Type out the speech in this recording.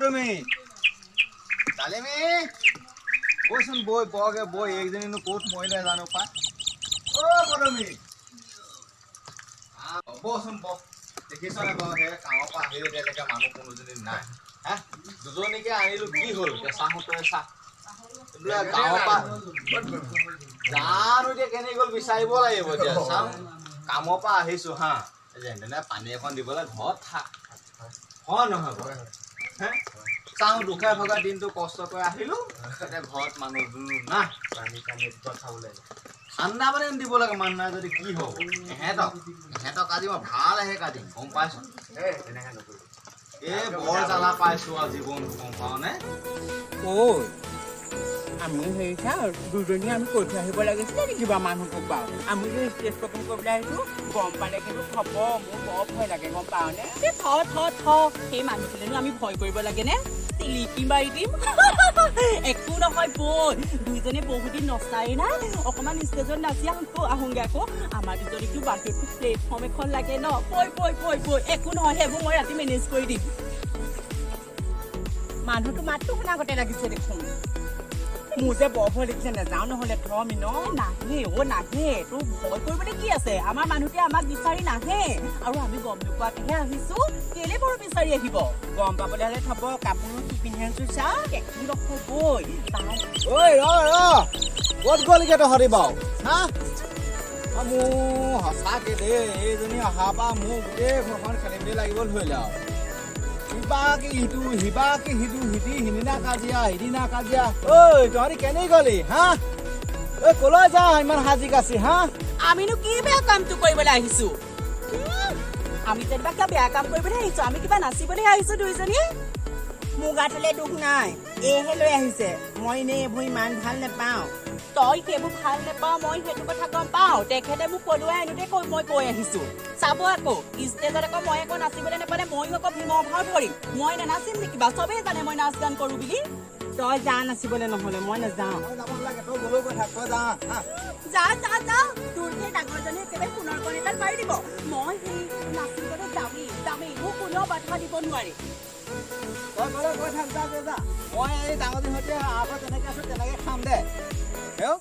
তুমি ডালিমী, বৈচোন বৈ, বৰগে বৈ। এইজনীনো ক'ত মৰিলে জানো পাই। অ' পদমী, বহচোন বহ। দেখিছ নে বাৰু, সেই কামৰ পৰা আহিলো, এতিয়ালৈকে মানুহ কোনোজনী নাই। হা, দুজনীকে আনিলো, কি হ'ল এতিয়া? চাহো, তই চাহ। এইবিলাক গাঁৱৰ পৰা জানো এতিয়া কেনেকে গ'ল, বিচাৰিব লাগিব এতিয়া। চাওঁ, কামৰ পৰা আহিছো, হা, যেনে তেনে পানী এখন দিবলৈ ঘৰত থাক, হয় নহয় বাৰু? হে, চাওঁ, দুখে ভগা দিনটো কষ্ট কৰি আহিলো, এতিয়া ঘৰত মানুহ দুনুহ নাই। পানী চানী খাবলৈ ঠাণ্ডা পানী দিব লাগে, মানুহ নাই যদি কি হ'ব? এহেঁতক আজি মই ভালহে কাটিম, গম পাইছ? এই তেনেকে নকৰিবি। এই বৰ জ্বালা পাইছো আৰু জীৱন, গম পাৱনে? ঐ, আমি হেৰি চা, দুজনী আমি কৈ থৈ আহিব লাগিছিলে নেকি বাৰু মানুহটোক? বাৰু আমি যে ষ্টেজ পাৰফৰ্ম কৰিবলৈ আহিছো, গম পালে কিন্তু থব। মোৰ বৰ ভয় লাগে, গম পাৱনে? এ থ থ থ, সেই মানুহটোলেনো আমি ভয় কৰিব লাগেনে? চিলিকি মাৰি দিম, একো নহয়। বৈ, দুইজনে বহুত দিন নচাই নাই, অকণমান ষ্টেজত নাচি আহোঁ আহোঁগে আকৌ। আমাৰ দুজনীকতো বাহিৰতো প্লেটফৰ্ম এখন লাগে ন? বৈ বৈ বৈ বৈ, একো নহয়, সেইবোৰ মই ৰাতি মেনেজ কৰি দিম। মানুহটো মাতটো শুনা গতে লাগিছে দেখোন। মোৰ যে বৰ ভয় লাগিছে, নাযাওঁ নহ'লে, থ মিন। নাহে অ' নাহে, তোৰ ভয় কৰিবলৈ কি আছে? আমাৰ মানুহটোৱে আমাক বিচাৰি নাহে আৰু আমি গম নোপোৱাকেহে আহিছো, কেলে বাৰু বিচাৰি আহিব? গম পাবলৈ হ'লে থব। কাপোৰ কি পিন্ধি আনিছো চা। একো নহয়, বৈ তাই। ঐ, ৰ ৰ, ক'ত গ'লগে তহঁতি বাৰু? হা, অ, মোৰ সঁচাকে দেই, এইজনী অহাৰ পৰা মোৰ গোটেই ঘৰখন খেলি মেলি লাগিব ধৰিলে আৰু। কিবা কি ইটো, সিবা কি সিটো, সিটি সিদিনা কাজিয়া, সিদিনা কাজিয়া। ঐ, তহঁতি কেনে গ'লি? হা, ঐ, কলৈ যা ইমান সাজি কাচি? হা? আমিনো কি বেয়া কামটো কৰিবলৈ আহিছো? আমি যেনিবা কিবা বেয়া কাম কৰিবলৈ আহিছো? আমি কিবা নাচিবলৈ আহিছো দুইজনীয়ে। মোৰ গাত হ'লে দুখ নাই, এইহে লৈ আহিছে। মই এনেই এইবোৰ ইমান ভাল নেপাওঁ। তই সেইবোৰ ভাল নেপাওঁ, মই সেইটো কথা গম পাওঁ। তেখেতে মোক পলুৱাই আনোতে কৈ মই কৈ আহিছো। চাব আকৌ, ষ্টেজত আকৌ মই আকৌ নাচিবলৈ নাপালে ময়ো আকৌ ভীমৰ ভাও ধৰিম। মই নানাচিম নেকি বাৰু? চবেই জানে মই নাচ গান কৰো বুলি। তই যা নাচিবলৈ নহ'লে, মই নাযাওঁ। মই যাব নালাগে, তই গ'লেও গৈ থাক, তই যা, হা। যা যা যা, তোৰ সেই ডাঙৰজনী একেবাৰে সোণৰ কণী এডাল পাৰি দিব। মই সেই নাচিবলৈ যামেই যামেই, মোক কোনেও বাধা দিব নোৱাৰে। তই গ'লে গৈ থাক, যা যা। মই এই ডাঙৰজনীৰ সৈতে আগত যেনেকে আছো তেনেকে খাম দে। হেও।